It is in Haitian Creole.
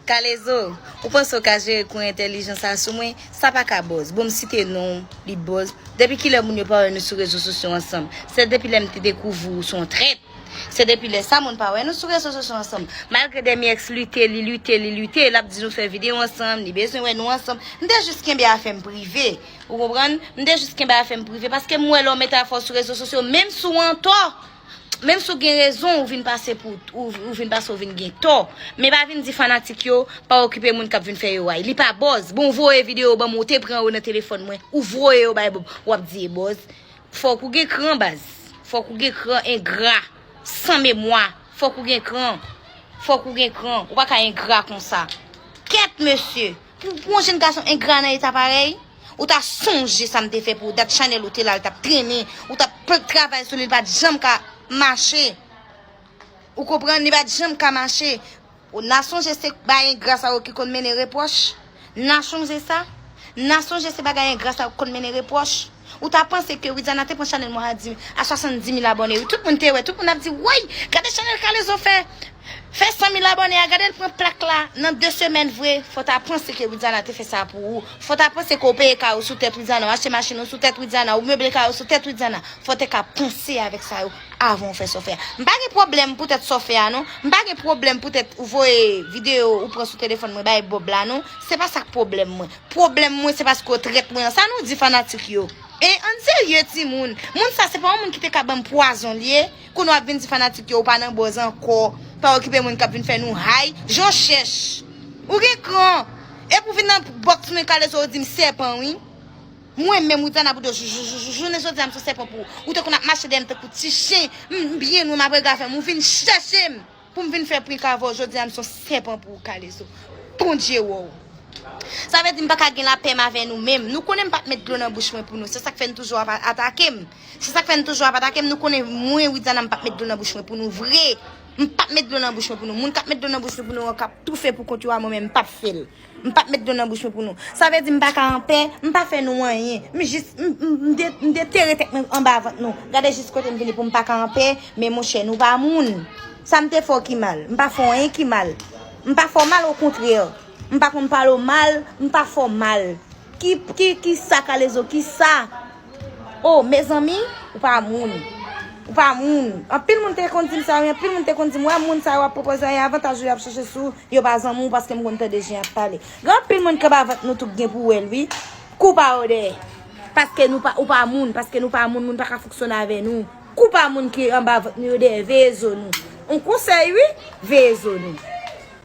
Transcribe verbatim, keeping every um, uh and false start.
Kalezo, ou panse w ka jere kou entèlijans sa sou mwen? Sa pa ka bòz. Bon, m site non w, li bòz. Depi kilè moun yo pa wè nou sou rezo sosyo ansanm? Se depi lè m te dekouvri w se yon trèt. Se depi lè sa moun pa wè nou sou rezo sosyo ansanm. Malgre Demi X lite, li lite, li lite, l ap di nou fè videyo ansanm, li bezwen wè nou ansanm. M te jis kenbe afè m prive. Ou konprann? M te jis kenbe afè m prive paske m wè lè w mete afè w sou rezo sosyo, menm si w antò, menm si w gen rezon, ou vin pase pou, ou, ou vin pase, ou vin gen tò. Men pa vin di fanatik yo pa okipe moun k ap vin fè yo ay. Li pa bòz. Bon, ou voye videyo ban m, ou te pran yo nan telefòn mwen, ou voye yo bay Bob, w ap di e bòz. Fòk ou gen kran, baz. Fòk ou gen kran, engra, san memwa. Fòk ou gen kran. Fòk ou gen kran. Ou pa ka engra konsa. Kèt, mesye. Pou, pou yon jèn gason engra nan eta parèy, ou ta sonje sa m te fè pou ou. Dat chanèl ou te la, l t ap trennen. Ou t ap pl-, travay sou li, li pa t janm ka mache. Ou konprann? Li pa t janm ka mache. Ou na sonje se bagay engra sa yo ki konn mennen repwòch? Na sonje sa? Na sonje se bagay engra sa yo ki konn mennen repwòch? Ou ta panse ke Widiana te pran chanèl mwen a di, a swasanndis mil abòne, wi. Tout moun te wè, tout moun ap di, woy, gade chanèl Kalezo fè, fè san mil abòne a, gade l pran plak la nan de semèn vre. Fò ta panse ke Widiana te fè sa pou ou. Fò ta panse ke w peye kay ou sou tèt Widiana, w achte machin ou sou tèt Widiana, ou meble kay ou sou tèt Widiana. Fò te ka panse avèk sa yo avan w fè sa w fè a. M pa gen pwoblèm poutèt sa w fè a, non. M pa gen pwoblèm poutèt ou voye videyo ou pran sou telefòn mwen bay Bob la, non. Se pa sa k pwoblèm mwen. Pwoblèm mwen, se paske w trèt mwen an. Sa nou di fanatik yo? E ann serye, timoun. Moun sa, se pa yon moun ki te ka ban m pwazon l ye. Kounye w ap vin di fanatik yo, ou pa nan bòz ankò. Pa okipe moun k ap vin fè nou hay. Jan w chèch. Ou gen kran. Epi w vin nan bòks mwen, Kalezo, ou di m sèpan, wi. Mwen menm, Widiana Boudo, jou-, jou-, jou-, jounen jodi a, m se yon sèpan pou ou. Ou te konn ap mache dèyè m tankou ti chen. M, m byen lwen, m ap rega fè m. Ou vin chèche m pou m vin fè prank avè w. Jodi a, m se yon sèpan pou ou, Kalezo. Bondye wè w. Sa vle di m pa ka gen lapè m avè nou menm. Nou konnen m p ap met dlo nan bouch mwen pou nou. Se sa k fè n toujou ap atake m. Se sa k fè n toujou ap atake m. Nou konnen mwen, Widiana, m p ap met dlo nan bouch mwen pou nou vre. M p ap met dlo nan bouch mwen pou nou. Moun k ap met dlo nan bouch mwen pou nou an k ap toufe pou kont yo a, mwen menm, m p ap fè l. M p ap met dlo nan bouch mwen pou nou. Sa vle di m pa ka anpè, m pa fè nou anyen. M jis, m, m, m de-, m detere tèt mwen anba vant nou. Gade jis kote m vini pou m pa ka anpè, men monchè, nou pa moun. Sa m te fè w ki mal? M pa fè w anyen ki mal. M pa fè w mal, okontrè. M pa konn pale w mal, m pa fè w mal. Ki, ki, ki sa, Kalezo, ki sa? Oh, mezanmi, ou pa moun. Ou pa moun. Anpil moun te konn di m sa, wi, anpil moun te konn di m, wè, moun sa yo ap pwopoze w, e avantaj ou y ap chache sou, yo pa zanmi w paske m konn tande jan y ap pale. Gen anpil moun k anba vant nou tou k gen pou wè l, wi. Kou pa yo dèyè. Paske nou pa, ou pa moun, paske nou pa moun, moun pa ka fonksyone avè nou. Kou pa moun ki anba vant nou yo dèyè, veye zo nou. On konsèy, wi, veye zo nou.